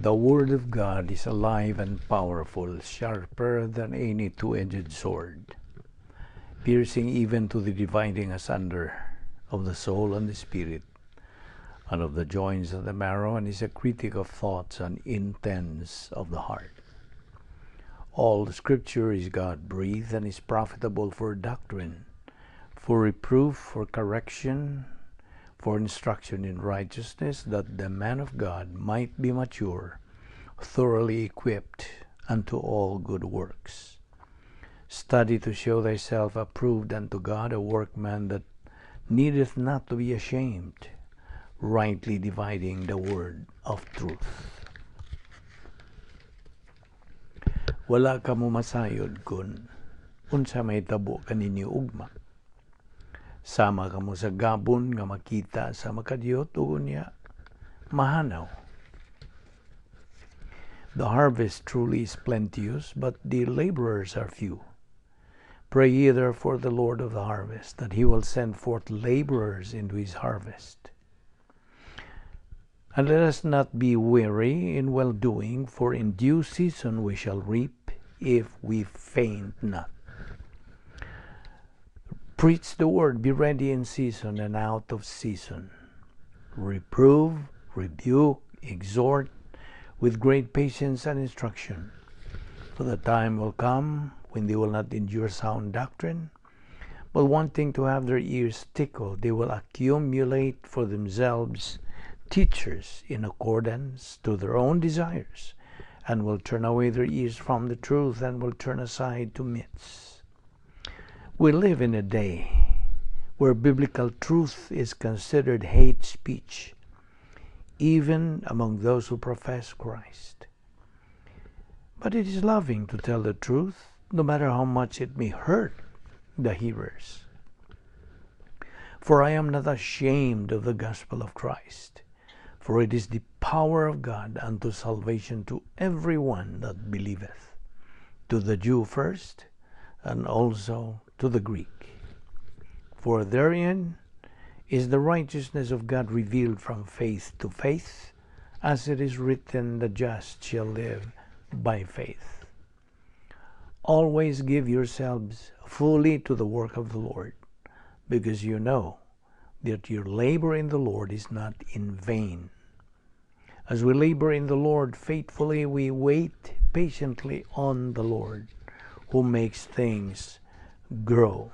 The Word of God is alive and powerful, sharper than any two-edged sword, piercing even to the dividing asunder of the soul and the spirit, and of the joints and the marrow, and is a critic of thoughts and intents of the heart. All Scripture is God-breathed and is profitable for doctrine, for reproof, for correction, for instruction in righteousness, that the man of God might be mature, thoroughly equipped unto all good works. Study to show thyself approved unto God, a workman that needeth not to be ashamed, rightly dividing the word of truth. Wala ka mo masayod kung unsa may tabo kaninyo ugma. Sama kamo sa gabon nga makita sa makadiyot ug unya mahanaw. The harvest truly is plenteous, but the laborers are few. Pray ye therefore the Lord of the harvest, that he will send forth laborers into his harvest. And let us not be weary in well-doing, for in due season we shall reap if we faint not. Preach the word, be ready in season and out of season. Reprove, rebuke, exhort with great patience and instruction. For the time will come when they will not endure sound doctrine, but wanting to have their ears tickled, they will accumulate for themselves teachers in accordance to their own desires, and will turn away their ears from the truth and will turn aside to myths. We live in a day where biblical truth is considered hate speech, even among those who profess Christ. But it is loving to tell the truth, no matter how much it may hurt the hearers. For I am not ashamed of the gospel of Christ, for it is the power of God unto salvation to every one that believeth, to the Jew first, and also to the Greek. For therein is the righteousness of God revealed from faith to faith, as it is written, the just shall live by faith. Always give yourselves fully to the work of the Lord, because you know that your labor in the Lord is not in vain. As we labor in the Lord faithfully, we wait patiently on the Lord, who makes things grow.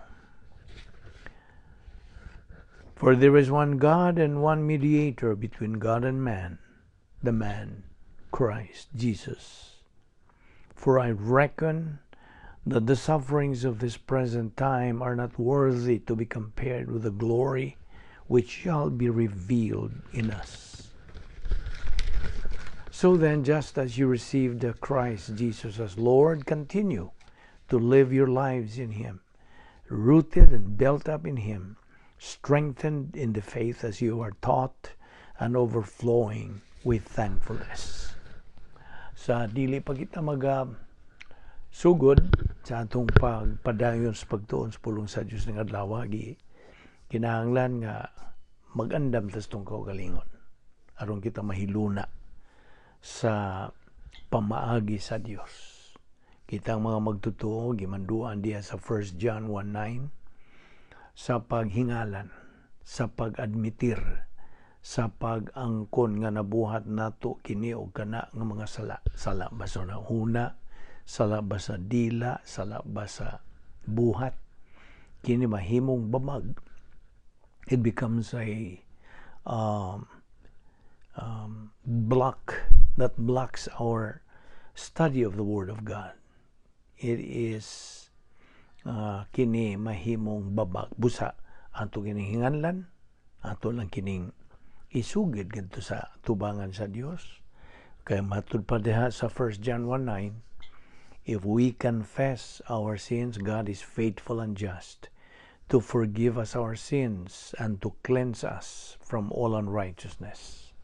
For there is one God and one mediator between God and man, the man, Christ Jesus. For I reckon that the sufferings of this present time are not worthy to be compared with the glory which shall be revealed in us. So then, just as you received Christ Jesus as Lord, continue to live your lives in Him, rooted and built up in Him, strengthened in the faith as you are taught, and overflowing with thankfulness. Sa dili pa kita mag sugod sa atong pagpadayon sa pagtuon sa pulong sa Dios ng adlaw, gi kinahanglan nga mag-andam ta sa atong kaugalingon aron kita mahiluna sa pamaagi sa Dios. Kitang mga magtotoo gimanduan diha sa 1 John 1:9 sa paghingalan, sa pag-admitir, sa pag-angkon nga nabuhat nato kini og kana nga mga sala. Sala ba sa huna, sala ba sa dila, sala ba sa buhat, kini mahimong bamag. It becomes a block that blocks our study of the Word of God. It is kini mahimong babag busa ato kining hinganlan, ato lang kining isugid kadto sa tubangan sa Dios. Kay matud pa diha sa 1 John 1:9, if we confess our sins, God is faithful and just to forgive us our sins and to cleanse us from all unrighteousness.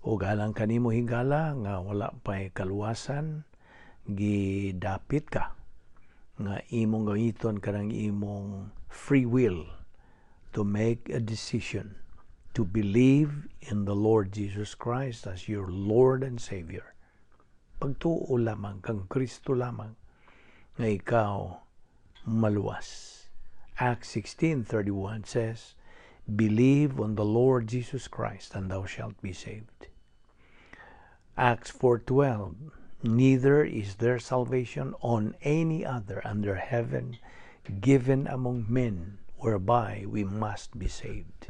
Ug alang kanimo, higala, nga wala pa'y kaluwasan, gidapit ka nga imong gamiton kanang imong free will to make a decision To believe in the Lord Jesus Christ as your Lord and Savior. Pagtuo lamang kang Kristo lamang nga ikaw maluwas. Acts 16:31 says, "Believe on the Lord Jesus Christ and thou shalt be saved." Acts 4:12, "Neither is there salvation on any other under heaven given among men whereby we must be saved."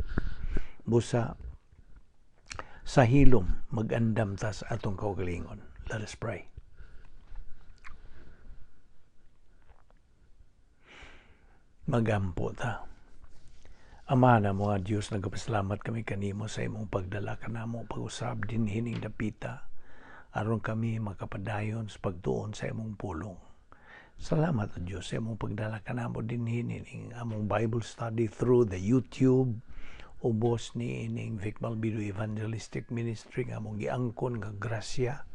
Busa sa hilom magandam ta sa atong kaugalingon. Let us pray. Magampo ta. Ama na mga Diyos, nagpasalamat kami kanimo sa imong pagdala kanamo pag-usab dinhining dapita aron kami makapadayon sa pagtuon sa imong pulong. Salamat, O Diyos, sa imong pagdala kanamo dinhi ning among Bible study through the YouTube ubos ni ining Vic Balbido Evangelistic Ministry nga among giangkon nga grasya.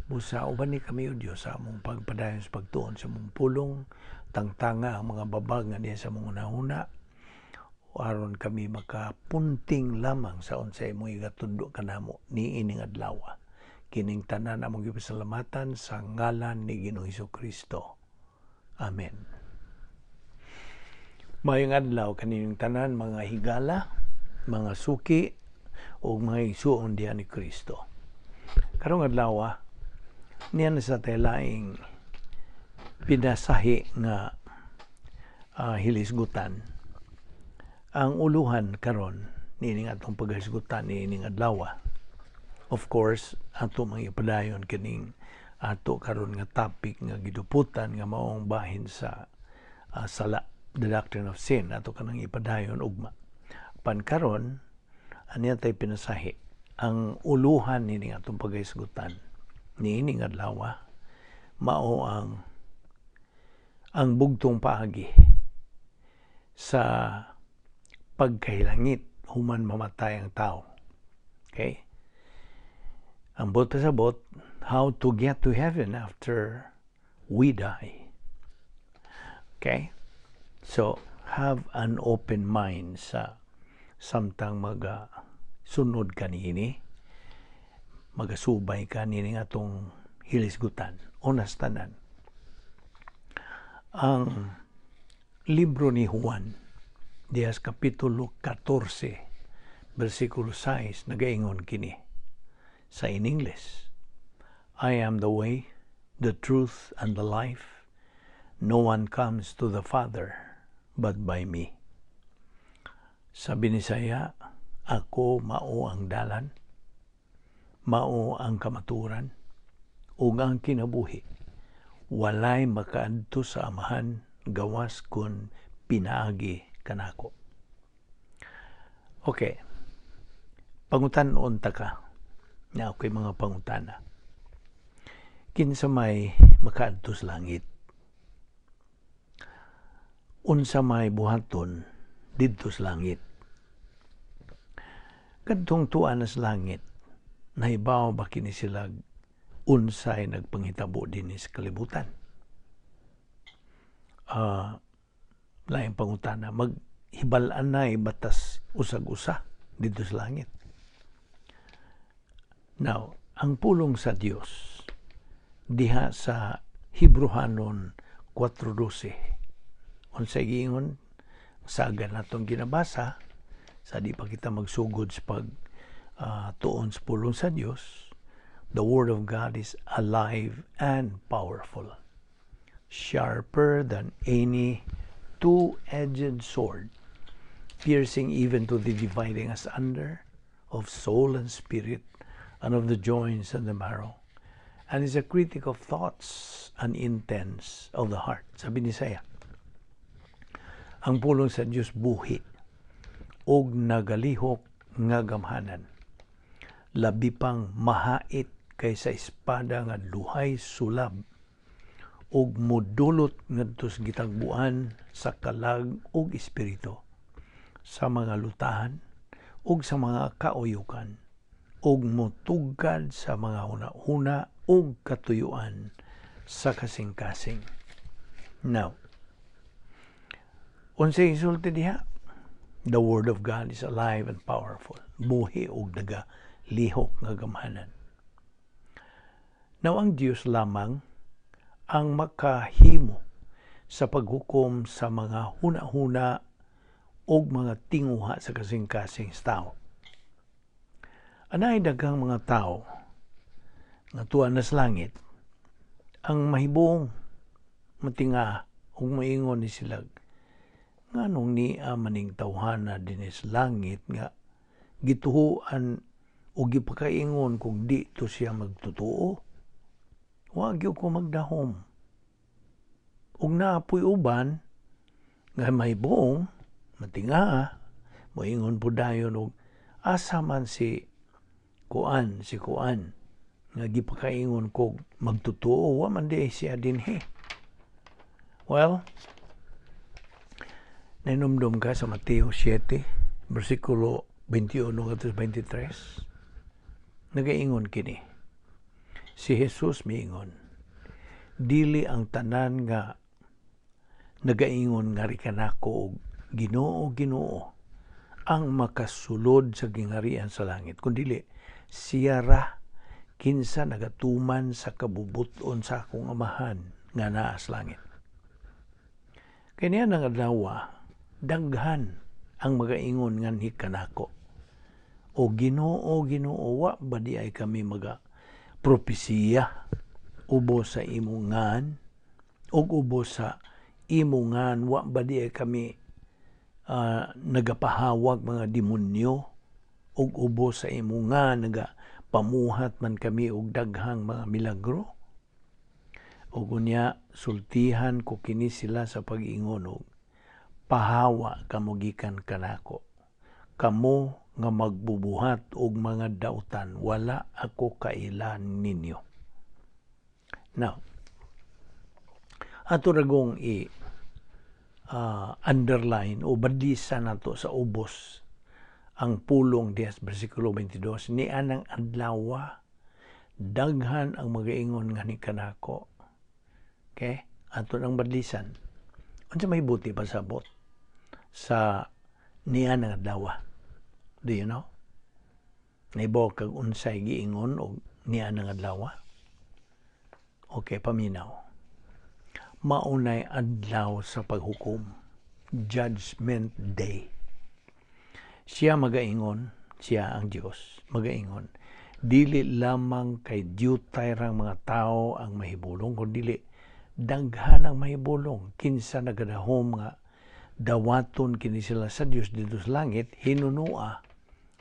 Busa uban ni kami, O Diyos, sa among pagpadayon sa pagtuon sa imong pulong, tangtanga ang mga babag nga diya sa among hunahuna aron kami makapunting lamang sa unsay imong igatudlo kanamo niining adlaw. Kining tanan among gipasalamatan sa ngalan ni Ginoong Kristo. Amen. Maayong adlaw kaninyong tanan, mga higala, mga suki ug mga igsuon diha ni Kristo. Karong adlaw niya na sa laing pinasahi nga hilisgutan. Ang uluhan karon niining atong paghisgutan niining adlaw. Of course, ato mga ipadayon kining ato karon nga topic nga giduputan nga maong bahin sa sala, the doctrine of sin, ato kanang ipadayon ugma. Pan karon aniya tay pinasahi ang uluhan nining atong paghisgutan niining adlaw, mao ang bugtong paagi sa pagkahilangit human mamatay ang tao. Okay? Ang buot pasabot, how to get to heaven after we die. Okay? So, have an open mind sa samtang maga sunod ka niini, magasubay ka niini atong hilisgutan. Onas tanan. Ang libro ni Juan, dihas Kapitulo 14, versikulo 6, nagaingon kini. Sa in English, "I am the way, the truth, and the life. No one comes to the Father but by me." Sa Binisaya, ako mao ang dalan, mao ang kamaturan, ug ang kinabuhi. Walay makaadto sa Amahan gawas kun pinaagi kanako. Okay. Pangutan-on ta ka. Na ako'y mga pangutana. Kinsa may makaadto sa langit? Unsa may buhaton didto sa langit? Kadtong tuan na sa langit, nahibaw ba kini sila unsay nagpanghitabo dinhi sa kalibutan? Laing pangutana, maghibal-anay batas usag-usa didto sa langit? Now, ang pulong sa Dios diha sa Hebreohanon 4:12, unsay giingon? Saga natong ginabasa sa di pa kita magsugod sa pag tuon sa pulong sa Dios. "The word of God is alive and powerful, sharper than any two-edged sword, piercing even to the dividing asunder of soul and spirit, and of the joints and the marrow, and is a critic of thoughts and intents of the heart." Sabi ni Saya, ang pulong sa Dios buhi og nagalihok nga gamhanan, labi pang mahait kaysa espada nga duhay sulab, ug mudulot ngadto sa gitagbuan sa kalag ug espiritu, sa mga lutahan ug sa mga kauyukan, ug mutugkad sa mga huna-huna ug katuyuan sa kasing-kasing. Now, unsay isulti diha? The Word of God is alive and powerful. Buhi ug naga lihok nga gamhanan. Now, ang Dios lamang ang makahimo sa paghukom sa mga huna-huna ug mga tinguha sa kasing-kasing sa tao. Anay daghang mga tao nga tuwa na sa langit ang mahibong matinga ug moingon ni sila, "Nganong nia maning tawhana dinhi sa langit nga gituhuan o gipakaingon kung di to siya magtotoo? Wa gyud ko magdahom." Ug naa poy uban nga mahibong matinga, moingon po dayon og, "Asa man si kuan, si kuan nga gipakaingon kog magtotoo? Wa man di siya dinhi." Well, nahinumdum ka sa Mateo 7 versikulo 21 ngadto 23? Nagaingon kini si Jesus, miingon, "Dili ang tanan nga nagaingon ngari kanako og 'Ginoo, Ginoo' ang makasulod sa gingharian sa langit, kundili siya ra kinsa nagatuman sa kabubuton sa akong Amahan nga naa sa langit." Kay niya ng adlaw, daghan ang magaingon nganhi kanako o "Ginoo, Ginoo, wa ba di ay kami maga propesiya ubos sa imong ngan? Ug ubos sa imong ngan, wa ba di ay kami nagapahawag mga demonyo? Ug ubos sa imong ngan, nagapamuhat man kami og daghang mga milagro?" Ug unya sultihan ko kini sila sa pag-ingon og, "Pahawa kamo gikan kanako, kamo nga magbubuhat og mga dautan, wala ako kaila ninyo." Now, ato ragong i underline o badlisa nato sa ubos ang pulong diha sa versikulo 22: "Ni anang adlaw, daghan ang magaingon nga ni kanako." Okay, ato nang badlisan. Unsa may buti pasabot sa niya ng adlaw? Do you know? Naibaw kag unsay giingon og niya ng adlaw? Okay, paminaw. Maunay adlaw sa paghukom. Judgment Day. Siya magaingon, siya ang Dios, magaingon, dili lamang kay diyutay rang mga tao ang mahibulong, kundi daghan ang mahibulong kinsa nagadahom nga dawaton kini sila sa Dios dito sa langit. Hinunua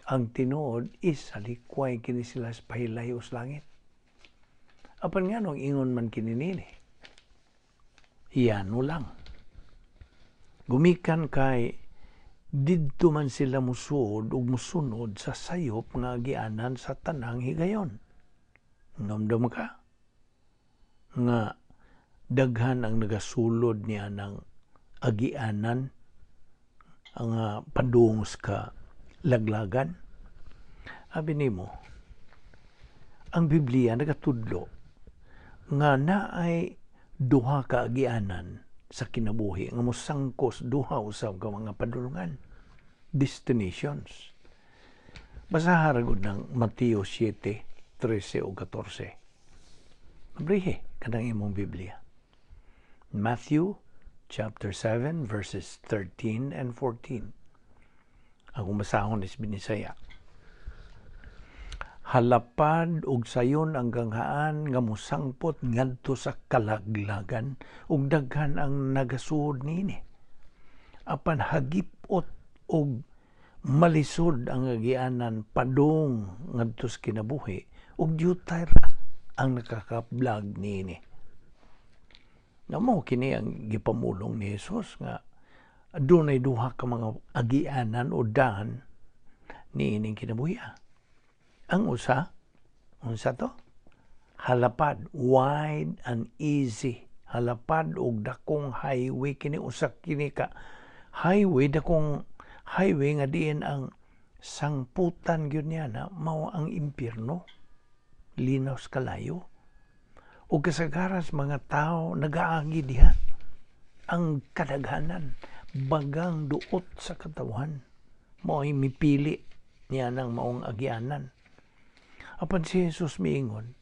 ang tinuod is salikway kini sila sa pahilayo sa langit. Apan nganong ingon man kini nini? Iyano lang. Gumikan kay didto man sila musuod ug musunod sa sayop nga agianan sa tanang higayon. Namdam ka nga daghan ang nagasulod niya ng agianan ang padung sa laglagan. Abi nimo, ang Biblia nagatudlo nga naay duha ka agianan sa kinabuhi nga mosangkos duha usab ka mga padulungan, destinations. Basaha ra gud ng Mateo 7:13 ug 14. Abrihe kanang imong Biblia. Matthew chapter 7 verses 13 and 14. Akong basahon is Binisaya. "Halapad ug sayon ang ganghaan nga mosangpot ngadto sa kalaglagan, ug daghan ang nagasuod niini. Apan hagipot ug malisod ang agianan padung ngadto sa kinabuhi, ug diyutay ra ang nakakablag niini." Namo kini ang gipamulong ni Jesus nga dunay duha ka mga agianan o daan niining kinabuhi. Ang usa, unsa to? Halapad, wide and easy. Halapad og dakong highway kini, usa kini ka highway, dakong highway nga diin ang sangputan gyud niya na mao ang impierno. Linaw sa kalayo. Ug kasagaran sa mga tao nagaagi diha. Ang kadaghanan, bagang duot sa katawhan. Mao'y mipili niya ng maong agianan. Apan si Jesus miingon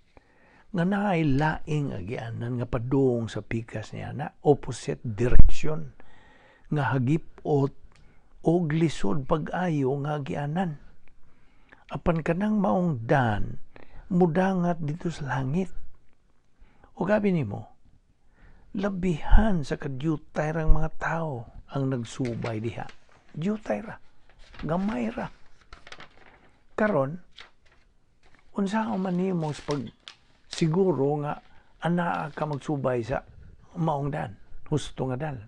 nga naay laing agianan nga padung sa pikas niya na opposite direction nga hagipot og lisod pag-ayo nga agianan. Apan kanang maong dan mudangat dito sa langit. O gabi nimo, labihan sa kadyutay rang mga tao ang nagsubay diha. Dyutay ra, gamay ra. Karon, unsa man nimo sa pag siguro nga anaa ka magsubay sa maong dan, husto nga dan?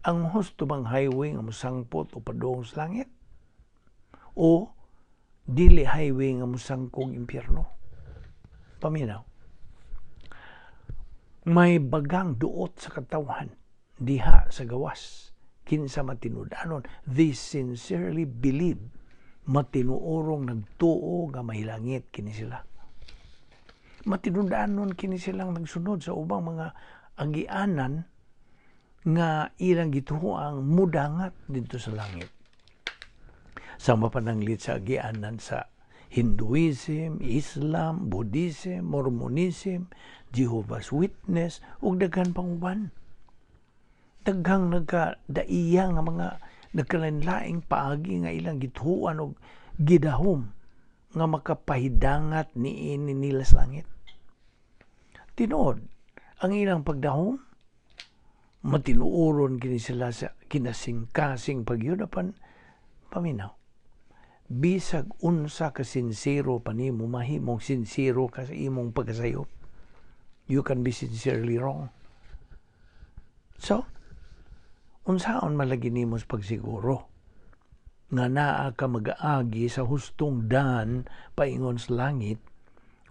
Ang husto bang highway nga mosangpot o padung sa langit? O dili highway nga mosangkog impyerno? Paminaw. May bagang duot sa katawhan diha sa gawas kinsa matinud-anon, they sincerely believe, matinuorong nagtuo nga mahilangit kini sila. Matinud-anon kini silang nagsunod sa ubang mga agianan nga ilang gituoang mudangat didto sa langit. Sa mapananglit sa agianan sa Hinduism, Islam, Buddhism, Mormonism, Jehovah's Witness, ug daghan pang uban. Daghang nagkadaiya nga mga nagkalain-laing paagi nga ilang gituoan og gidahom nga makapahidangat niini nila sa langit. Tinuod, ang ilang pagdahom, matinuoron kini sila sa kinasingkasing pagyud, apan paminaw. Bisag unsa ka sinsero pa nimo, mahimong sinsero ka sa imong pagkasayop. You can be sincerely wrong. So, unsaon man lagi nimo sa pagsiguro nga naa ka magaagi sa hustong dan paingon sa langit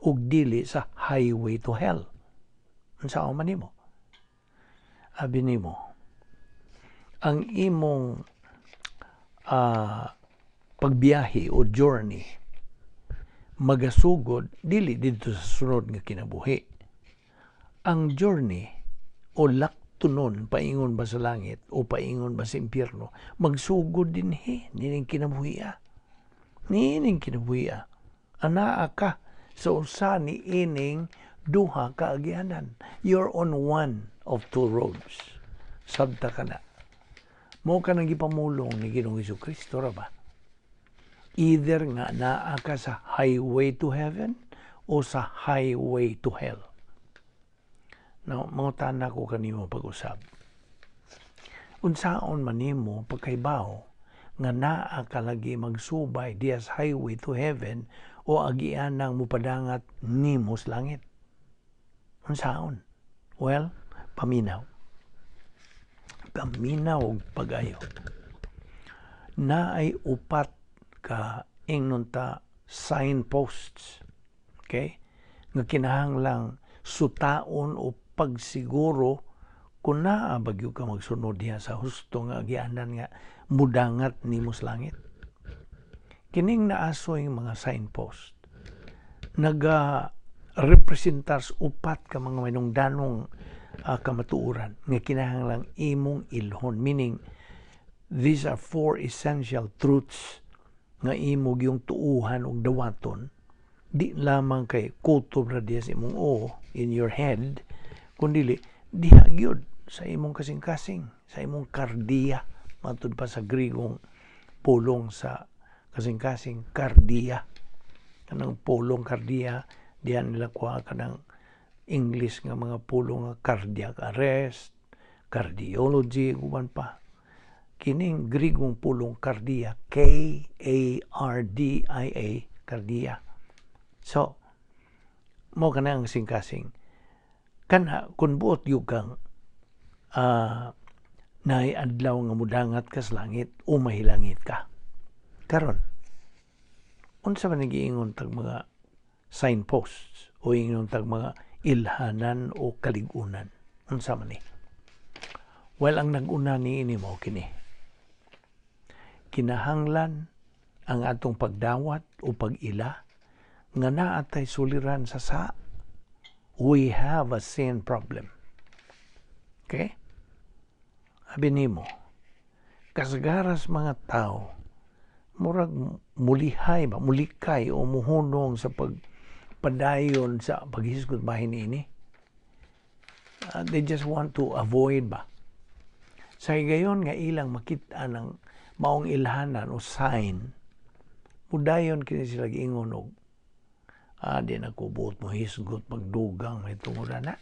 ug dili sa highway to hell? Unsaon man nimo? Abi nimo, ang imong pagbiyahe o journey magasugod dili didto sa sunod nga kinabuhi. Ang journey o laktunon paingon ba sa langit o paingon ba sa impyerno magsugod dinhi nining kinabuhi. Nining kinabuhi. Anaa ka sa usa ni ining duha ka agianan. You're on one of two roads. Sabta ka na. Mo ka nang gipamulong ni Ginoong Kristo ra ba? Either nga naa ka sa highway to heaven o sa highway to hell. Now, mangutana ko kanimo pag-usab. Unsaon man nimo pagkaibaw nga naa ka lagi magsubay diya sa highway to heaven o agian nang mupadangat nimo sa langit? Unsaon? Well, paminaw. Paminaw og pag-ayo. Naay upat ka, ingnon ta, signposts. Okay? Nga kinahanglang sutaon o pagsiguro kung naa ba gyud ka magsunod diha sa husto nga agianan nga mudangat nimo sa langit. Kining naasoy mga signpost naga representar sa upat ka mga manungdanong kamatuoran nga kinahanglang imong ilhon, meaning these are four essential truths nga imo gyung tuuhan og dawaton, di lamang kay kutob ra diha sa imong o in your head, kundi diha gyud sa imong kasing-kasing, sa imong kardiya, matud pa sa Grigong pulong sa kasing-kasing, kardiya. Kanang pulong kardiya, diha nila kuha kanang English nga mga pulong nga cardiac arrest, cardiology, uban pa. Kining Grigong pulong kardiya, Kardia, kardiya. So, mo kana ang kasing-kasing. Kana, kung buot gyud kang naay adlaw nga mudangat ka sa langit o mahilangit ka. Karon, unsa man giingon tag mga signposts o ingon tag mga ilhanan o kaligunan? Unsa man ni? Well, ang nag-una ni ini mo kini. Kinahanglan ang atong pagdawat o pag-ila nga naatay suliran sa sa. We have a sin problem. Okay? Abi nimo, Kasagaras mga tao murag mulihay ba, mulikay o muhunong sa pagpadayon sa paghisgot bahin ini. They just want to avoid ba. Sa higayon nga ilang makita ng maong ilhanan o sign, mudayon kini sila giingon og di na ko buot mo hisgot, magdugang may tungod na.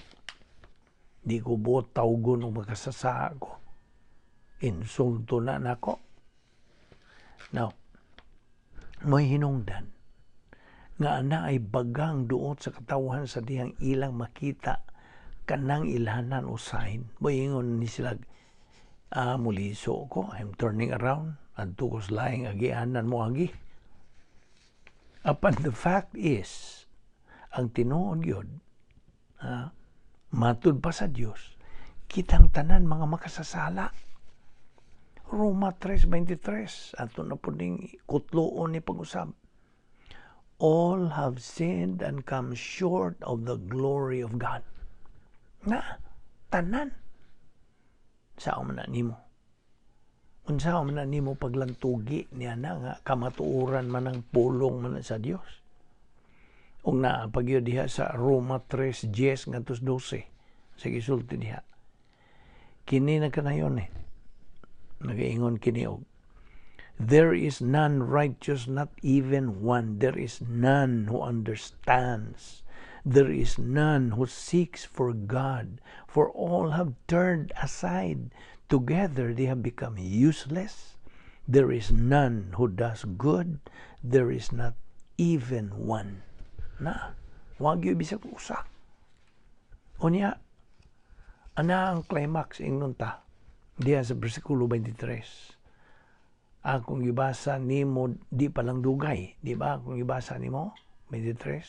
Di ko buot tawgon og makasasa ko. Insulto na nako. Now, may hinungdan nga ana ay bagang duot sa katawhan sa dihang ilang makita kanang ilhanan o sign. Moingon ni sila, "Muliso ko, I'm turning around, adto ko sa laing agianan mo agi." Apan the fact is, ang tinuod yun, matud pa sa Dios, kitang tanan mga makasasala. Roma 3:23, ato na po ning kutloon ni pag-usab. All have sinned and come short of the glory of God. Na, tanan. Sao man na nimo? Unsa man na nimo paglantugi niya na nga kamatuoran man ang pulong man sa Dios? Ug naa pa gyud diha sa Roma 3:10 ngadto 12. Sige, sulti diha. Kini na kanayon eh. Nagaingon kini og, "There is none righteous, not even one. There is none who understands. There is none who seeks for God. For all have turned aside. Together they have become useless. There is none who does good. There is not even one." Na, wag gyud bisag usa. Unya, ana ang climax ingnon ta diha sa bersikulo 23. Akong gibasa nimo di pa lang dugay, di ba? Akong gibasa nimo 23.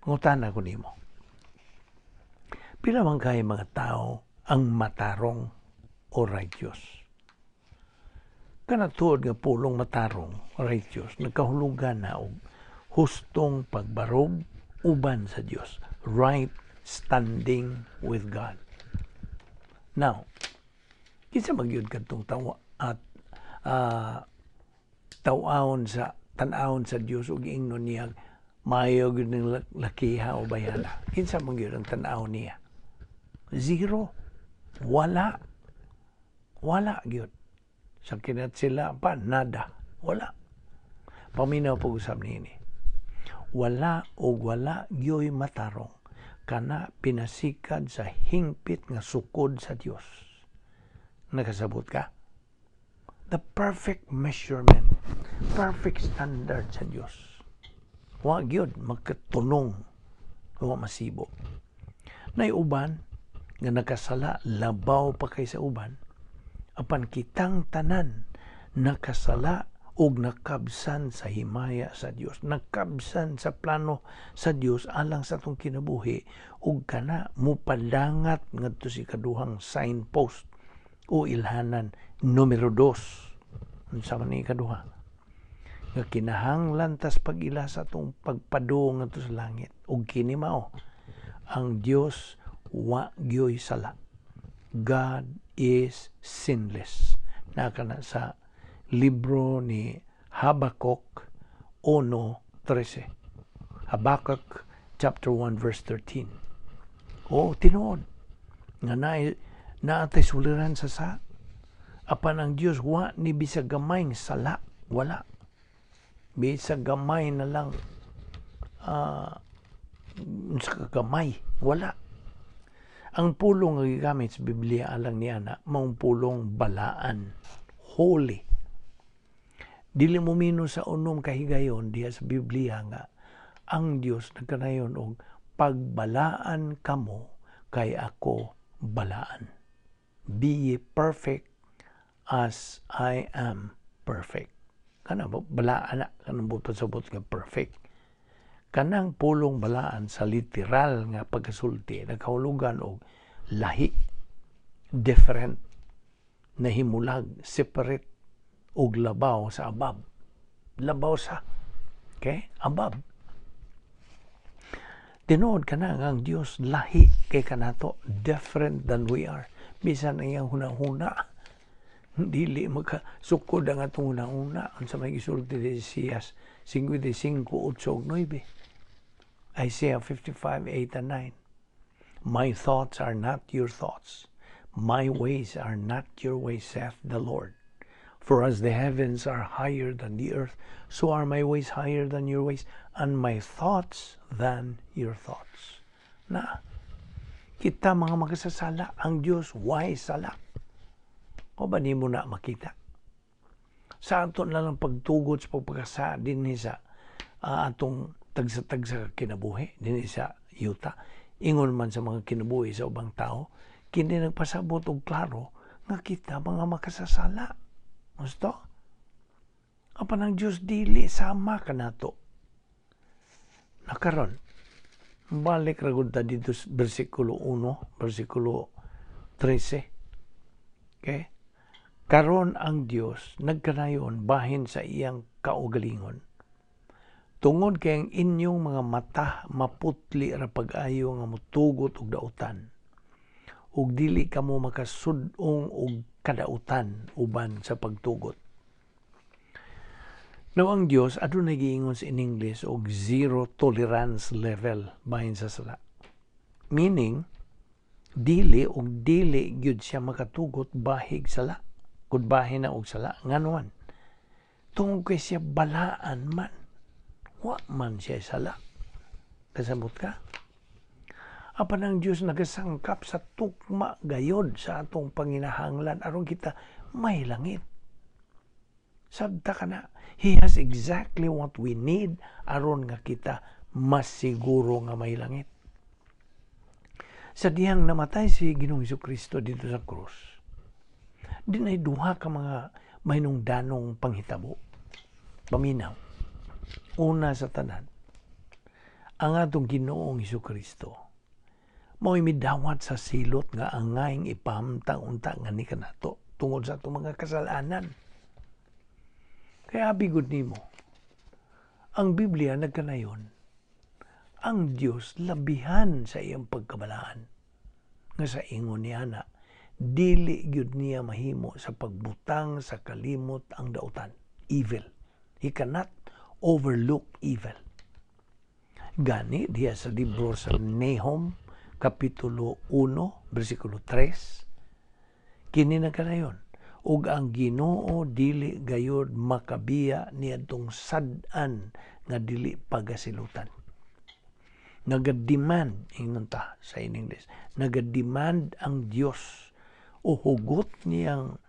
Ngutana ko nimo. Pila man kay mga tao ang matarong o righteous? Kana tuod nga pulong matarong, righteous, nagkahulugan na og hustong pagbarog uban sa Dios, right standing with God. Now, kinsa magyud kadtong tawa at tawawon sa tan-awon sa Dios ug ingnon niya, "Maayo gyud ning lakiha o bayana"? Kinsa man gyud ang tan-aw niya? Zero. Wala. Wala gyud. Sa kinat sila pa, nada. Wala. Paminaw pag-usab niini. Wala o wala gyoy matarong kana pinasikad sa hingpit nga sukod sa Dios. Nakasabot ka? The perfect measurement, perfect standard sa Dios. Wa gyud magkatunong, wa masibo. Nay uban nga nakasala labaw pa kay sa uban, apan kitang tanan nakasala og nakabsan sa himaya sa Dios, nakabsan sa plano sa Dios alang sa atong kinabuhi, ug kana mupadangat ngadto si kaduhang signpost o ilhanan numero 2. Unsa man ni kaduha? Nga kinahanglan tas pag-ila sa atong pagpadung ngadto sa langit, ug kini mao ang Dios wa gyoy sala. God is sinless. Naa kana sa libro ni Habakuk 1:13. Habakkuk chapter 1 verse 13. O tinuod nga naatay suliran sa sa apan ang Dios wa ni bisag gamay sala, wala. Bisag gamay na lang sa gamay, wala. Ang pulong nga gigamit sa Biblia alang niya na maong pulong balaan, holy. Dili mo mino sa unom kahigayon diha sa Biblia nga ang Dios nagkanayon og pagbalaan kamo kay ako balaan. Be ye perfect as I am perfect. Kana balaan na kanang butot sa buot nga perfect. Kanang pulong balaan sa literal nga pagkasulti nagkahulugan og lahi, different, nahimulag, separate og labaw sa above. Labaw sa, okay? Above. Tinuod ka na nga ang Dios lahi kay kanato, different than we are. Bisan ang iyang huna-huna. Dili makasukod ang atong una-una unsa may gisulti ni Isaias 55:8 ug 9. Isaiah 55:8 and 9. "My thoughts are not your thoughts. My ways are not your ways, saith the Lord. For as the heavens are higher than the earth, so are my ways higher than your ways, and my thoughts than your thoughts." Na, kita mga makasasala, ang Diyos way sala. O ba nimo na makita? Sa ato na lang pagtugot sa pagpakasala dinhi sa atong tagsa-tagsa kinabuhi, dinhi sa yuta, ingon man sa mga kinabuhi sa ubang tao, kini nagpasabot og klaro nga kita mga makasasala. Gusto? Apan ang Diyos dili sama kanato. Nakaron, balik ra gud ta dito sa versikulo 1, versikulo 13. Okay? Karon ang Dios nagkanayon bahin sa iyang kaugalingon. Tungod kay ang inyong mga mata maputli ra pag-ayo nga motugot og dautan, ug dili kamo makasud-ong og kadautan uban sa pagtugot. Now, ang Dios adunay giingon sa in English og zero tolerance level bahin sa sala. Meaning, dili og dili gyud siya makatugot bahig sala. Kung bahin na og sala, nganuan? Tungod kay siya balaan man. Wa man siya sala. Kasabot ka? Apan ang Diyos nagasangkap sa tukma gayod sa atong panginahanglan aron kita may langit. Sabta ka na. He has exactly what we need aron nga kita masiguro nga may langit. Sa dihang namatay si Ginoong Kristo dito sa krus, dinay duha ka mga mahinungdanong panghitabo. Paminaw. Una sa tanan, ang atong Ginoong Kristo mao'y midawat sa silot nga angayng ipahamtang unta nga ni kanato tungod sa atong mga kasalanan. Kaya abi gud nimo, ang Biblia nagkanayon, ang Dios labihan sa iyang pagkabalaan. Nga sa ingon niya na, dili gyud niya mahimo sa pagbutang sa kalimot ang dautan. Evil. He cannot overlook evil. Gani, diya sa libro sa Nahum, Kapitulo 1, versikulo 3, kini nagkanayon, ug ang Ginoo dili gayod makabiya niadtong sad-an nga dili pagasilutan. Nagademand, ingon ta sa in English, nagademand ang Dios o hugot niyang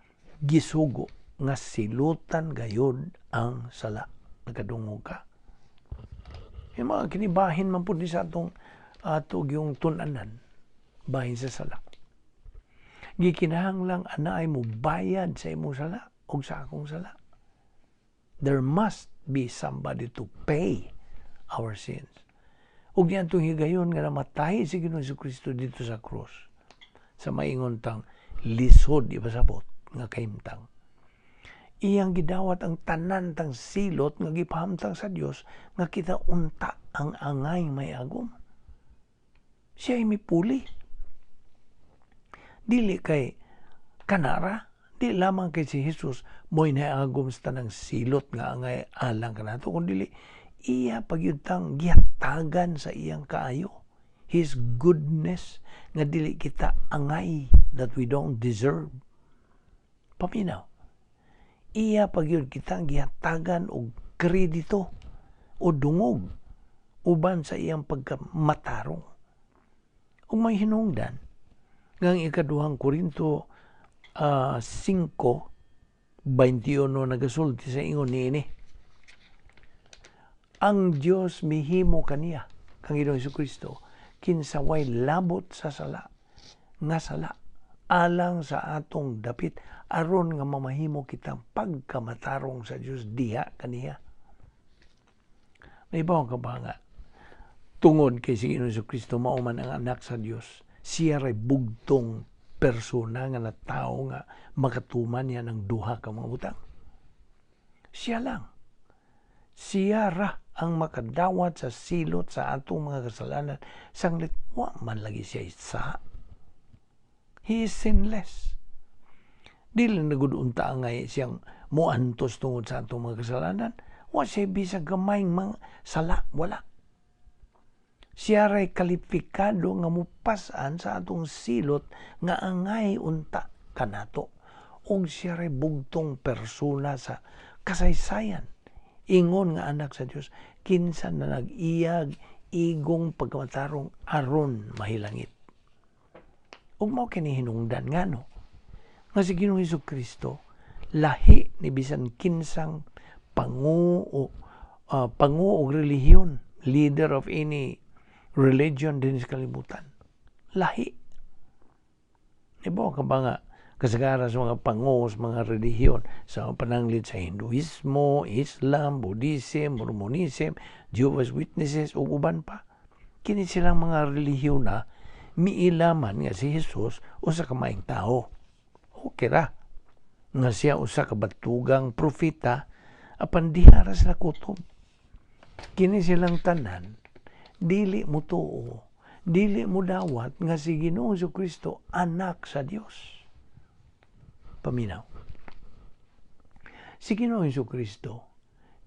gisugo nga silutan gayod ang sala. Nagkadungog ka? Yung mga kinibahin man po ni sa atong ato yung tun-anan bahin sa sala. Gikinahanglang anaay mo bayad sa imong sala o sa akong sala. There must be somebody to pay our sins. Ug niadtong higayon nga namatay si Ginoong Kristo dito sa krus, sa maingon tang lisod ipasabot nga kahimtang, iyang gidawat ang tanan tang silot nga gipahamtang sa Dios nga kita unta ang angay may agom. Siya ay mipuli. Dili kay kanara, di lamang kay si Jesus mo'y naagom sa tanang silot nga angay alang kanato, kun dili iya pagyud tang gihatagan sa iyang kaayo. His goodness nga dili kita angay, that we don't deserve. Paminaw. Iya pagyud kitang gihatagan og kredito o dungog uban sa iyang pagkamatarong. Ug may hinungdan nga ang ikaduhang Korinto 5:21 nagasulti sa ingon niini. Ang Dios mihimo kaniya, kang Ginoong Kristo, kinsa way labot sa sala, nga sala, alang sa atong dapit, aron nga mamahimo kitang pagkamatarong sa Dios diha kaniya. Naibaw ka ba nga tungod kay si Ginoong Kristo mao man ang anak sa Dios, siya ray bugtong persona nga natawo nga makatuman niya ng duha ka mga butang? Siya lang. Siya ra ang makadawat sa silot sa atong mga kasalanan sanglit wa man lagi siya isa. He is sinless. Dili na gud unta angay siyang muantos tungod sa atong mga kasalanan. Wa siya bisag gamayng mga sala, wala. Siya ray kalipikado nga mupas-an sa atong silot nga angay unta kanato. Ug siya ray bugtong persona sa kasaysayan. Ingon nga anak sa Dios, kinsa na nag-iyag igong pagkamatarong aron mahilangit. Ug mao kini hinungdan ngano nga si Ginoong Kristo lahi ni bisan kinsang pangu og relihiyon, leader of any religion din sa kalibutan. Lahi. Ibaw ka ba nga kasagaran sa mga pangu sa mga relihiyon sa pananglit sa Hinduismo, Islam, Buddhism, Mormonism, Jehovah's Witnesses ug uban pa? Kini silang mga relihiyon na miilaman nga si Jesus usa ka maayong tao. Okay ra nga siya usa ka batugang propeta, apan diha ra sila kutob. Kini silang tanan dili mo tuo, dili mo dawat nga si Ginoong Kristo anak sa Dios. Paminaw. Si Ginoong Kristo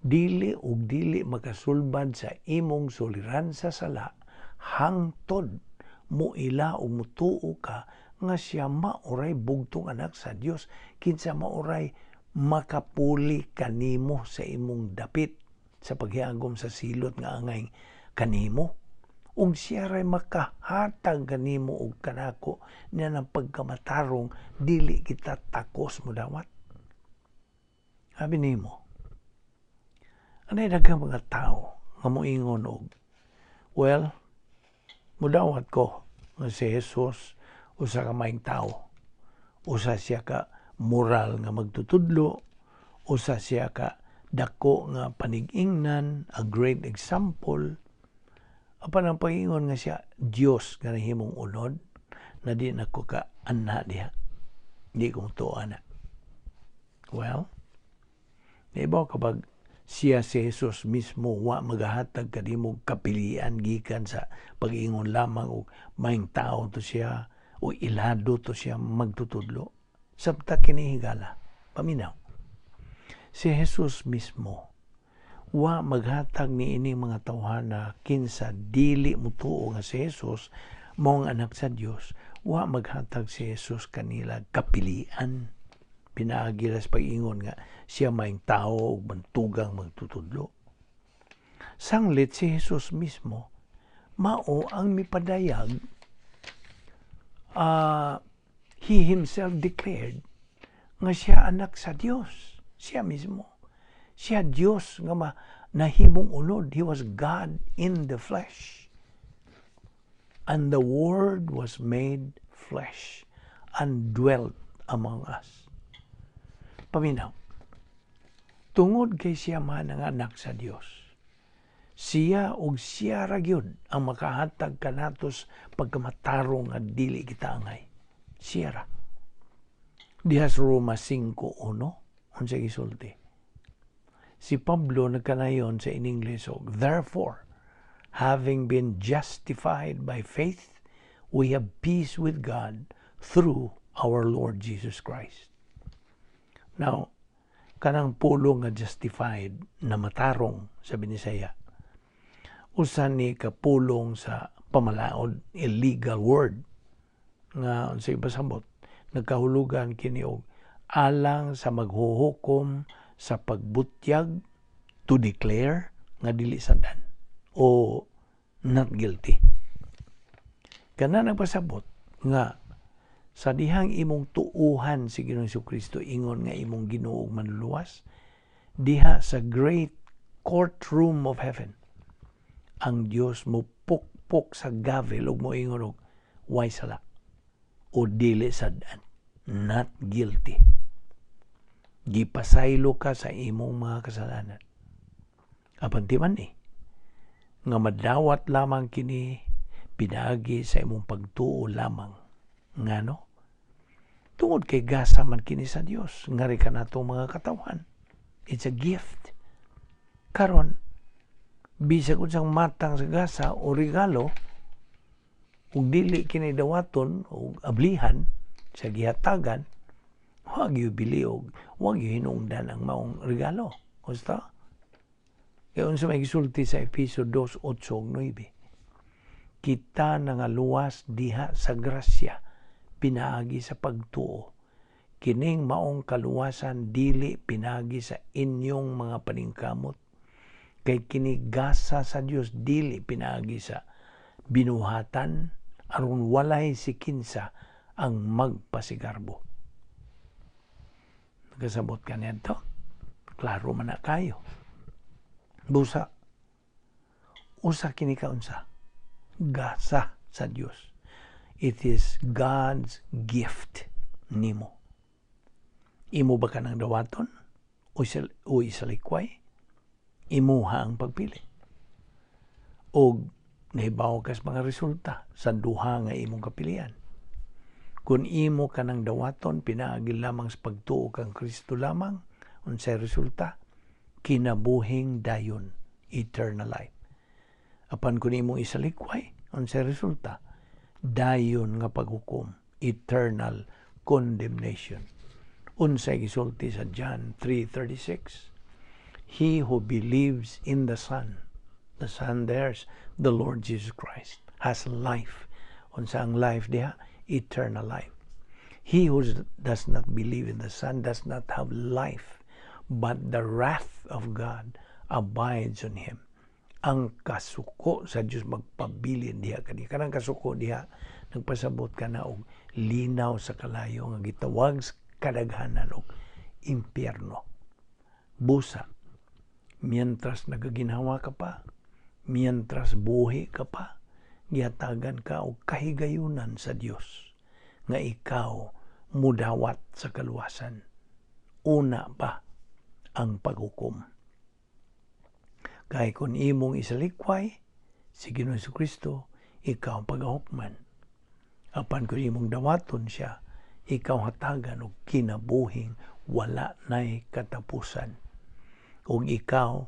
dili ug dili makasulbad sa imong suliran sa sala hangtod muila ug mutuo ka nga siya maoray bugtong anak sa Dios, kinsa maoray makapuli kanimo sa imong dapit sa paghiagom sa silot nga angay kanimo, ug siya ray makahatag kanimo og kanako niya ng pagkamatarong dili kita takos mo dawat. Abi nimo, anay daghang mga tao nga moingon og, "Well, mudawat ko nga si Jesus usa ka maayong tao, usa siya ka moral nga magtutudlo, usa siya ka dako nga panig-ingnan, a great example. Apan ang pag-ingon nga siya Dios nga nahimong unod na, di na ko ka anha diha. Di ko mutuo ana." Well, naibaw kapag siya si Jesus mismo wa magahatag kanimo kapilian gikan sa pag-ingon lamang og maayong tao to siya o ilado to siya magtutudlo. Sabta kini higala. Paminaw. Si Jesus mismo wa maghatag ni ini mga tawhana kinsa dili mutuo nga si Jesus mao ang anak sa Dios. Wa maghatag si Jesus kanila kapilian pinaagi ra sa pag-ingon nga siya maayong tao ug bantugang magtutudlo. Sanglit si Jesus mismo mao ang mipadayag, he himself declared nga siya anak sa Dios. Siya mismo. Siya Dios nga nahimong unod. He was God in the flesh. And the Word was made flesh and dwelt among us. Paminaw. Tungod kay siya man ang anak sa Dios, siya ug siya ra gyud ang makahatag kanatos pagkamatarong nga dili kita angay. Siya ra. Diha sa Roma 5.1, unsa gisulti? Si Pablo nagkanayon sa in English og, "Therefore, having been justified by faith, we have peace with God through our Lord Jesus Christ." Now, kanang pulong nga "justified" na "matarong" sa Binisaya, usa ni kapulong sa pamalaod, illegal word nga unsay pasabot, nagkahulugan kini og alang sa maghuhukom sa pagbutyag, to declare nga dili sadan o not guilty. Kana nagpasabot nga sa dihang imong tuuhan si Ginoong Kristo ingon nga imong Ginoo ug Manluluwas, diha sa great courtroom of heaven, ang Dios mo pukpok sa gavel ug moingon og way sala o dili sad-an, not guilty. Gipasaylo ka sa imong mga kasalanan. Apan di man eh nga madawat lamang kini pinaagi sa imong pagtuo lamang. Ngano? Tungod kay gasa man kini sa Dios ngari kanatong mga katawhan. It's a gift. Karon, bisag unsang matang sa gasa o regalo, ug dili kini dawaton o ablihan sa gihatagan, Wag gyud biliog, wag gyud hinungdan ang maong regalo. Gusto? Kaya unsa may gisulti sa Efeso 2, 8 ug 9? Kita nangaluwas diha sa grasya pinaagi sa pagtuo. Kining maong kaluwasan dili pinagi sa inyong mga paningkamot. Kay kini gasa sa Dios, dili pinaagi sa binuhatan, aron walay si kinsa ang magpasigarbo. Nakasabot ka niadto? Klaro man na kayo. Busa, usa kini ka unsa? Gasa sa Dios. It is God's gift nimo. Imo ba kanang dawaton o isalikway? Imuha ang pagpili. Og nahibaw kas mga resulta sa duha nga imong kapilian. Kung imo kanang dawaton pinaagi lamang sa pagtuo kang Kristo lamang, unsay resulta? Kinabuhing dayon, eternal life. Apan kung imong isalikway, unsay resulta? Dayon nga paghukom, eternal condemnation. Unsay gisulti sa John 3:36? He who believes in the Son there's the Lord Jesus Christ, has life. Unsa ang life diha? Eternal life. He who does not believe in the Son does not have life, but the wrath of God abides on him. Ang kasuko sa Dios magpabilin diha kaniya. Kanang kasuko diha nagpasabot ka na og linaw sa kalayo nga gitawag sa kadaghanan og impyerno. Busa, mientras nagaginhawa ka pa, mientras buhi ka pa, gihatagan ka og kahigayunan sa Dios nga ikaw mudawat sa kaluwasan. Una pa ang paghukom. Kay kung imong isalikway si Ginoong Kristo, ikaw pagahukman. Apan kung imong dawaton siya, ikaw hatagan og kinabuhing wala nay katapusan. Ug ikaw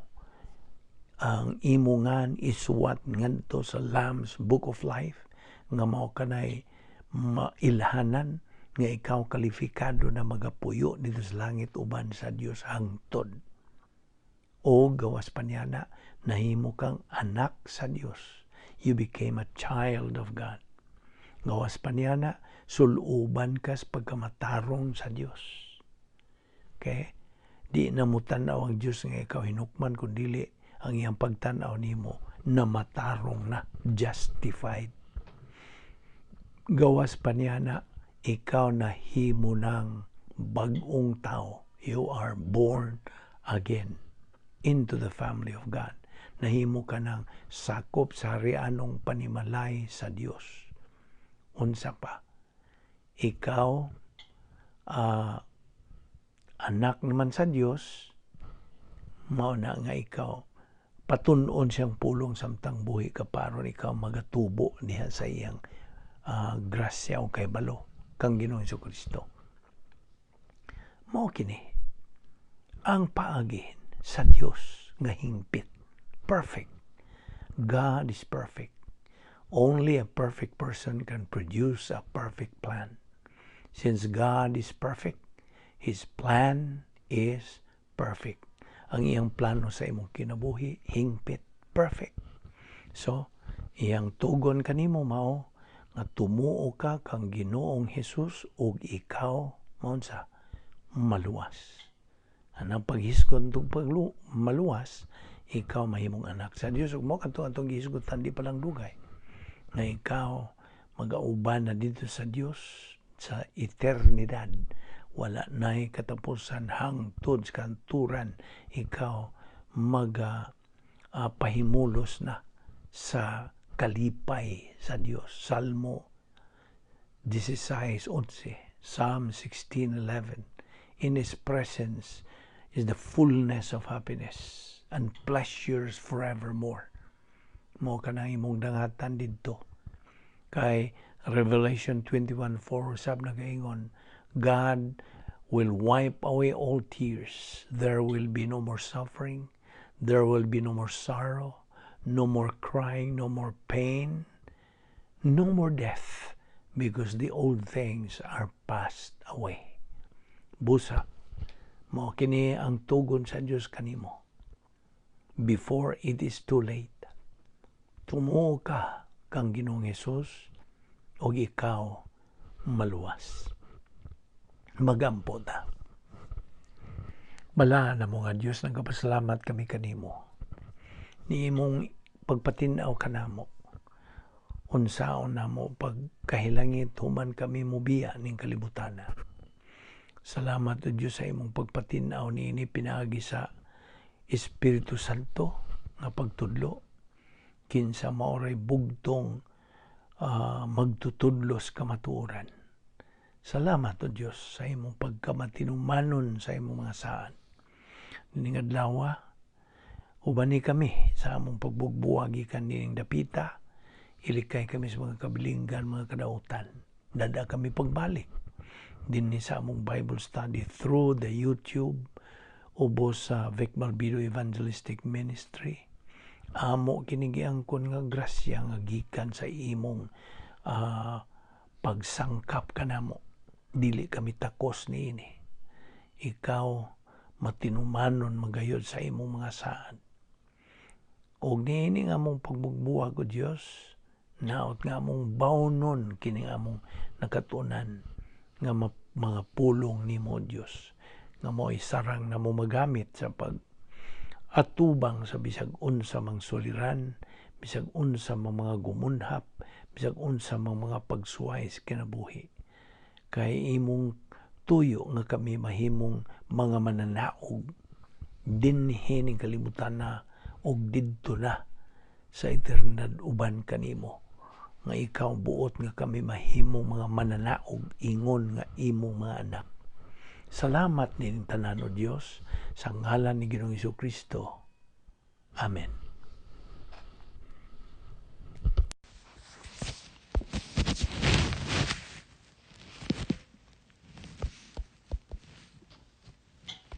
ang imongan isuwat ngadto sa Lamb's Book of Life nga mao kanay mailhanan nga ikaw kalifikado na magapuyo dito sa langit uban sa Dios hangtod. O gawas pa niya na, nahimo kang anak sa Dios. You became a child of God. Gawas pa niya na, suluban ka sa pagkamatarong sa Dios. Okay? Di na mo tan-aw ang Dios nga ikaw hinukman, kun dili ang iyang pagtan-aw nimo na matarong na, justified. Gawas pa niya na, ikaw nahimo ng bag-ong tao. You are born again into the family of God. Nahimo ka ng sakop sa harianong panimalay sa Dios. Unsa pa? Ikaw, anak naman sa Dios, mao na nga ikaw patun-on siyang pulong samtang buhi ka pa aron ikaw magatubo diha sa iyang grasya o kahibalo kang Ginoong Kristo. Mao kini ang paagi sa Dios nga hingpit. Perfect. God is perfect. Only a perfect person can produce a perfect plan. Since God is perfect, His plan is perfect. Ang iyang plano sa imong kinabuhi, hingpit, perfect. So, iyang tugon kanimo mao nga tumuo ka kang Ginoong Hesus ug ikaw maunsa? Maluwas. Anang paghisgot ug paglu maluwas, ikaw mahimong anak sa Dios, ug mao kadto atong gihisgutan di pa lang dugay nga ikaw magauban na dito sa Dios sa eternidad, wala nay katapusan, hangtod sa kanturan ikaw maga pahimulos na sa kalipay sa Dios. Salmo 16:11, Psalm 16:11. In His presence is the fullness of happiness and pleasures forevermore. Mao kanang imong dangatan didto. Kay Revelation 21:4 sab nagaingon, God will wipe away all tears. There will be no more suffering. There will be no more sorrow, no more crying, no more pain, no more death, because the old things are passed away. Busa, mao kini ang tugon sa Dios kanimo. Before it is too late, tumuo ka kang Ginoong Hesus ug ikaw maluwas. Magampo ta. Balaan namo nga Dios, nagapasalamat kami kanimo. Ni imong pagpatin-aw kanamo. Unsaon namo pagkahilangit human kami mubiya ning kalibutana. Salamat o Dios sa imong pagpatin-aw niini pinaagi sa Espiritu Santo nga pagtudlo, kinsa maoray bugtong magtutudlos kamatuoran. Salamat o Dios sa imong pagkamatinumanon sa imong mga saad. Nining adlaw, ubani kami sa among pagbugbuwag gikan nining dapita, ilikay kami sa mga kabilinggan, mga kadautan. Dad-a kami pagbalik dinhi sa among Bible study through the YouTube ubos sa Vic Malvido Evangelistic Ministry. Amo kini giangkon nga grasya nga gikan sa imong pagsangkap kanamo. Dili kami takos niini. Ikaw matinumanon magayod sa imong mga saad. Og niini nga among pagbugbuwag, o Dios, naot nga among bawnon kini among nakatunan nga mga pulong nimo, Dios, nga mo'y sarang namo magamit sa pag atubang sa bisag unsa mang suliran, bisag unsa mang mga gumunhap, bisag unsa mang mga pagsuway sa kinabuhi. Kay imong tuyo nga kami mahimong mga mananaog dinhi ning kalibutan na og didto na sa eternidad uban kanimo, nga ikaw buot nga kami mahimong mga mananaog ingon nga imong mga anak. Salamat nining tanan, O Dios, sa ngalan ni Ginoong Kristo. Amen.